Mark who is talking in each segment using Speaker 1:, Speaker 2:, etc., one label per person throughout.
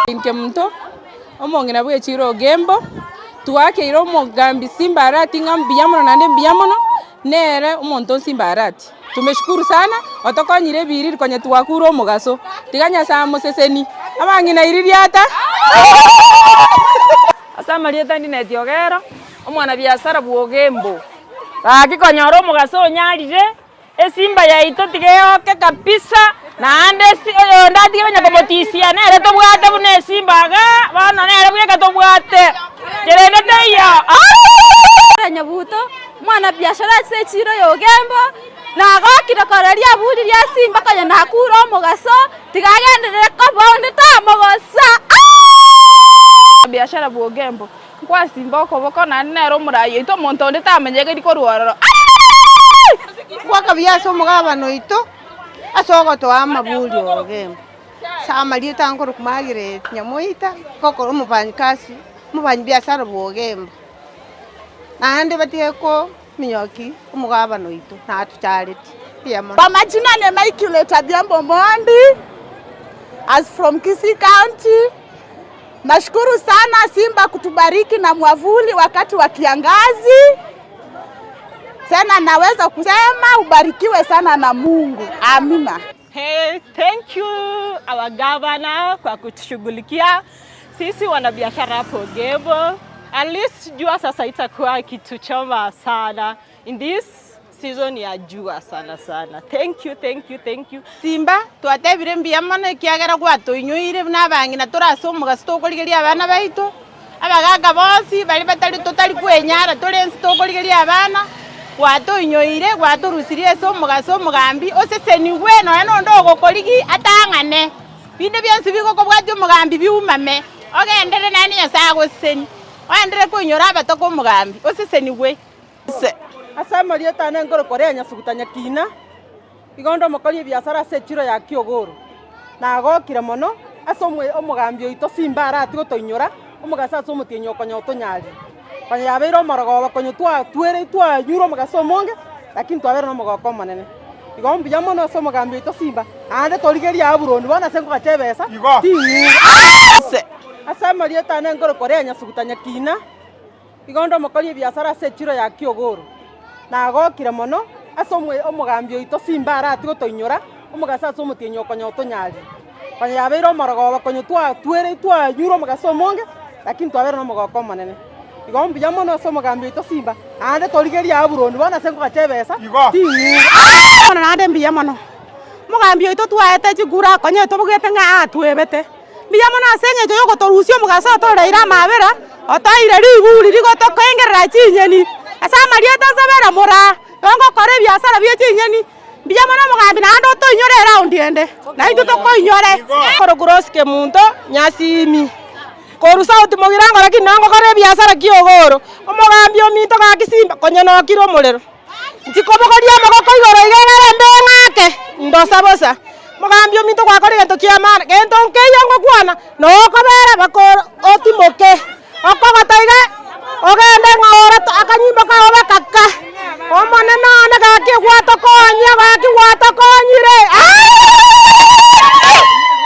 Speaker 1: Inche monto omong'ina bw'echiro Ogembo, twakeire omogambi Simba Arati ng'a mbuya mono naende mbuya mono, nere omonto Simba Arati. Tumeshukuru sana, otokonyire ebiriri konya twakure omogaso, tiga Nyasaye amoseseni. Abang'ina iriria ata.
Speaker 2: Ase amarieta Ndineti Ogero, omwanabiasara bw'Ogembo, gaki konyora omogaso onyarire, esimba yaito tiga eoke kabisa, naende esi oyonde atige konya komotisia nere tobwate buna esimba igaa, bono nere bweka tobwate, kerende teiyo.
Speaker 3: Nyabuto, omwanabiashara ase echiro ya Ogembo, nagokire korora riaburi ria simba konya nakure omogaso, tiga agenderere koba onde tamogosa.
Speaker 1: Biashara bwa Ogembo, nkwasimba okoboko naende nere omorai oito omonto onde tamanyegeri korwa ororo.
Speaker 4: Goaka buya ase omogabana oito ase ogotoa amaburi Ogembo. Ase amarieta nkorokwa Margaret Nyamoita, ngokora omofanyikasi, omofanyibiasara bwa Ogembo. Naende batige kominyoki omogabana oito natochareti, mbuya mono.
Speaker 5: Kwa majina ni Immaculate Adhiambo Omondi as from Kisii County. Nashukuru sana Simba kutubariki na mwavuli wakati wa kiangazi. Tena naweza kusema ubarikiwe sana na Mungu. Amina.
Speaker 6: Hey, thank you our governor kwa kutushughulikia sisi wanabiashara hapo Ogembo. At least jua sasa itakuwa kituchoma sana in this season ya jua sana sana. Thank you, thank you, thank you.
Speaker 4: Simba, twatebire mbuya mono ekiagera gwatoinyoire buna abang'ina tore ase omogaso tokorigeria abana baito, abagaka bonsi baria batari totari kwenyara tore inse tokorigeria abana, gwatoinyoire gwatorusirie ase omogaso omogambi osesenigwe nonya na onde ogokorigia atang'ane, binde bionsi bigokobwatia omogambi biumame, ogenderere naende Nyasaye agosesenie, oenderere koinyora abatoka omogambi osesenigwe.
Speaker 7: Ase amarieta ane nkorokwa Lea Nyasuguta Nyakina, igo onde omokori ebiasara ase echiro ya Kiogoro. Nagokire mono ase omogambi oito Simba aratie gotoinyora omogaso ase omotienyi okonya otonyarie. Konya yabeire omorogoba konya twatwere twanyure omogaso omonge, lakini twabeire nomogoko omonene. Igo mbuya mono ase omogambi oito Simba, naende torigerie Aburoni bono ase nkogacha ebesa, ting'ure. Ase amarieta ane nkorokwa Lea Nyasuguta Nyakina. Igo onde omokori ebiasara ase echiro ya Kiogoro, nagokire mono ase omogambi oito Simba aratie gotoinyora omogaso ase omotienyi okonya otonyarie. Konya yabeire omorogoba konya twatwere twanyure omogaso omonge, lakini twabeire nomogoko omonene. Igo mbuya mono ase omogambi oito Simba, naende torigerie Aburoni bono ase nkogacha ebesa, ting'ure.
Speaker 8: Bono naende mbuya mono, omogambi oito twaete chikura konya tobugete ng'a atwebete. Mbuya mono ase engencho y'ogotorusia omogaso otoreire amaabera, otoire riburi rigotokoengerera chinyeni. Ase amarieta nsabera moraa, igo ngokora ebiasara bie chinyeni, mbuya mono omogambi naende otoinyore eraundi ende, naintwe tokoinyore.
Speaker 7: Korokwa Rose Kemunto Nyasimi, korwa South Mugirango lakini nabo ngokora ebiasara kiogoro, omogambi ominto gaki simba konya nokire omorero. Ntikobogoria amaboko igoro iga egere mbe ng'ake, ndosa bosa. Mogambi ominto gwakora egento kia maana, gento nkeiyo ngokwana, nokobera baka otimoke, okogota iga ogende ng'a ore akanyimbo kao bakaka, Omonene one gaki gwatokonyia gaki gwatokonyire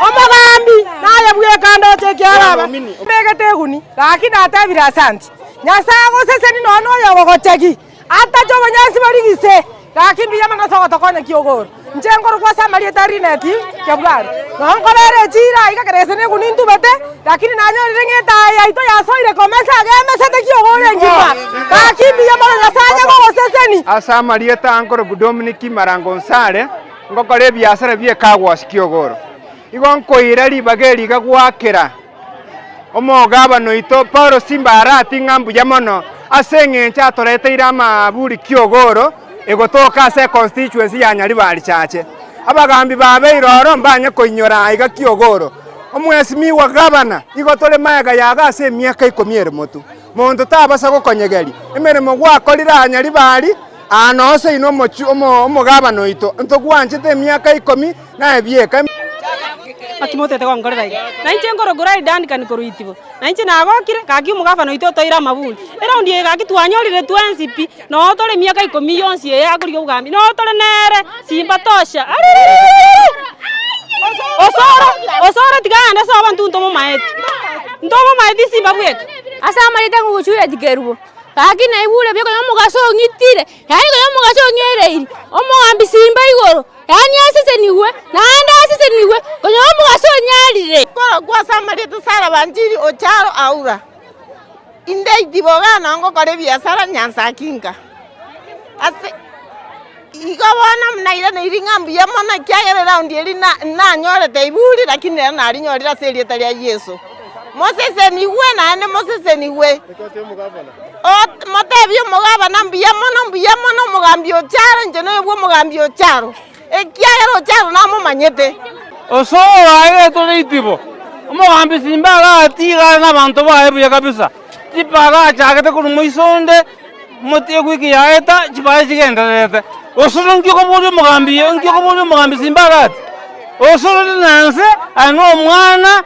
Speaker 7: Omogambi naye bweka ndoche ekiagera mbegete eguni, gaki natebire asanti, Nyasae agoseseni nonya na oyo ogogochegi. Atache obonyansi borigise, gaki mbuya mono ase ogotokonya ki'ogoro. Inche nkorokwa ase amarieta a Rineti Kebwaro. Nonya nkobera echiira aiga kera gese neguni ntubete, lakini nanyorire ng'a etaaya yaito yasoire komesa iga emesete ki'ogoro engima. Gaki mbuya mono Nyasae onye gogoseseni.
Speaker 9: Ase amarieta aa nkorokwa Dominic Marango Nsare, ngokora ebiasara bie car wash ki'ogoro. Igo nkoira ribaga eri iga goakera Omogabana oito Paulo Simba Arati ng'a mbuya mono ase eng'encho atoreteire amaaburi ki'ogoro egotoka ase econstituency ya Nyaribari Chache. Abagambi babeire oro mbanye koinyora aiga ki'ogoro. Omwesimigwa gavana igo tore magega yago ase emiaka ikomi ere motwe. Monto tabasa gokonyegeria emeremo gwakorire aa Nyaribari. Aa noo seino omochie omo omogabana oito, ntogwanchete emiaka ikomi naye bieka.
Speaker 1: Naki motete gonkorera iga? Na inche nkorokora Duncan korwa Itibo, na inche nagokire, gaki omogabana oito otoire amaburi. Eraundi eye gaki twanyorire twensi pi, noo tore emiaka ikomi yonsi eye akorigia obogambi, noo tore nere, simba tosha aririririri! Osoro, osoro tiga aende ase abanto ntomomaeti, ntomomaeti simba bweka.
Speaker 3: Ase amareta ngogochuria tikerubo, gaki naigure buya konya omogaso ong'itire, yaani konya omogaso ong'ereiri, omogambi simba igoro, yaani asesenigwe, naende asesenigwe, konya omogaso onyarire.
Speaker 4: Korokwa ase amarieta Sara Wanjiri Ocharo Aura, inde itibo iga noo ngokora ebiasara Nyansaaki nka. Ase igo bono nairaneiri ng'a mbuya mono ekiagera eraundi eria na nanyorete iburi lakini rero narinyorire ase erieta ria Yeso. Mosesenigwe naende mosesenigwe, ot motebie omogabana mbuya mono mbuya mono omogambi Ocharo inche noyo bwa omogambi Ocharo, ekiagera Ocharo namomanyete.
Speaker 10: Osoro aye tore itibo, omogambi simba agatiga are nabanto baye buya kabisa, chipara achagete korwa moiso onde, omotie ewiki yaeta, chipara chigendererete. Osoro nki okoboria omogambi oyo, nki okoboria omogambi simba agati? Osoro rina nse, aye na omwana,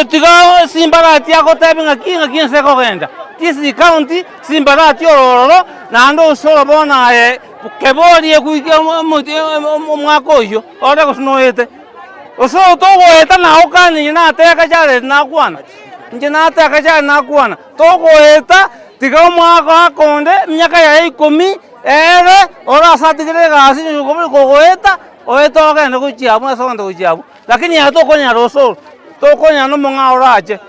Speaker 10: tiga simba agati agotebi ng'aki ng'aki ense ekogenda. Kisii county, simba agati ororo, naende osoro bono aye keboria ewiki omotie omwaka oyio, ore gose noete. Osoro togoeta nagokanire inche nateka Jared nakwana, inche nateka Jared nakwana, togoeta tiga omwaka onde emiaka yaye ikomi ere ore ase atigire egasi kogoeta oete ogende gochia abwo ase ogenda gochia abwo, lakini aye tokonyara osoro, tokonyara na omong'ao orache.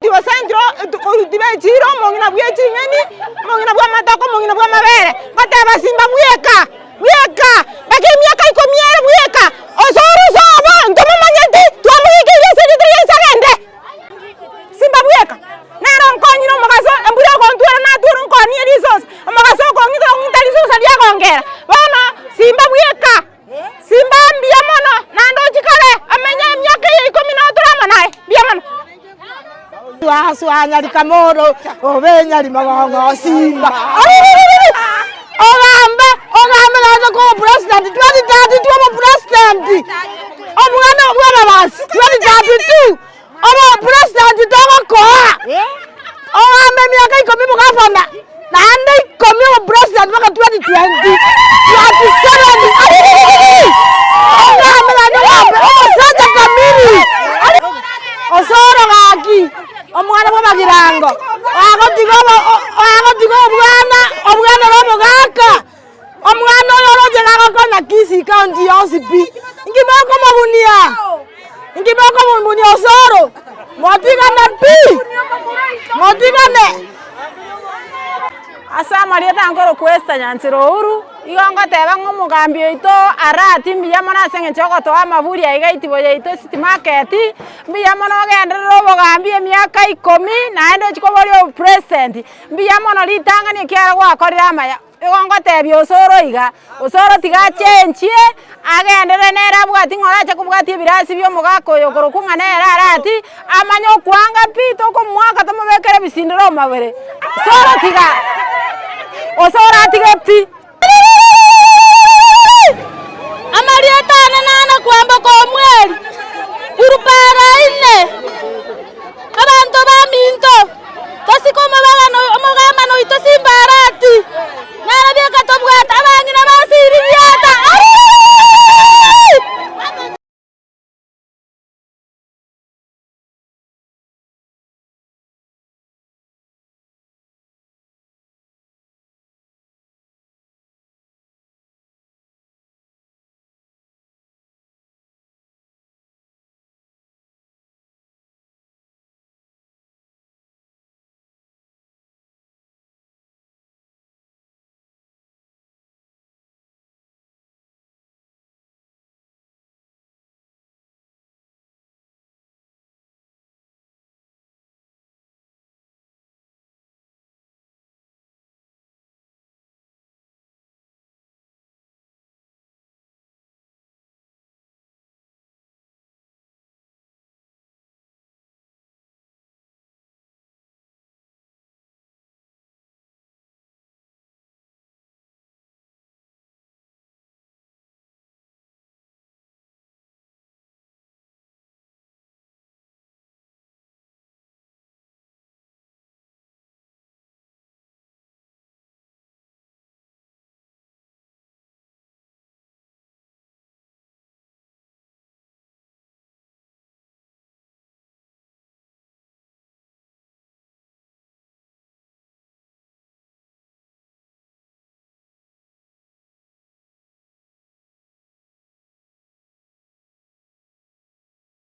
Speaker 4: Tibasentire koruti bechire omong'ina bwe ching'eni, omong'ina bwa amatoko, omong'ina bwa amabere, bateba simba bweka, bweka, mpaka emiaka ikomi ere bweka, osoro osobo ntomomanyeti, twamogikeirie ase erieta ria Yeso agende. Simba bweka, nere onkonyire omogaso, embura egontwera natwera onkwanie risosa, omogaso okong'ita ong'ita risosa riagongera, bono simba bweka. Simba mbuya mono, naende ochie kare amenye emiaka eye ikomi na otore amo naye. Mbuya mono.
Speaker 5: Aswa nyari kamoro obe nyari magongo simba Arurururu! Ogambe ogambe naende koba president 2032 obe president omwana bw'ababasi 2032 obe president togokoa ogambe emiaka ikomi bogavana naende ikomi obe president mpaka 2020 27 Arurururu! Ogambe naende ogambe omosacha kamiri Osoro gaki, omwana bw'amagirango, agotiga obo agotiga obwana, obwana ore omogaka, omwana oyo oroche gagokonya Kisii county yonsi pi, inki mokomobunia? Inki mokomobunia Osoro? Motigane pi, motigane.
Speaker 2: Ase amarieta nkorokwa Esther Nyanchera Ouru, igo ngoteba ng'a omogambi oito Arati mbuya mono ase eng'encho yogotoa amaburi aiga itibo yaito City Market, mbuya mono ogenderere obogambi emiaka ikomi naende ochie koboria obopresident, mbuya mono ritang'ani ekiagera gwakorire amaya. Igo ngotebia Osoro iga, Osoro tiga achenchie, agenderere nere abwati ng'a orache kobwatia ebirasi bia omogaka oyo okorokwa ng'a nere Arati, amanye okwanga pi, tokomoaka tomobekere ebisindero omobere. Osoro tiga, Osoro atige pi.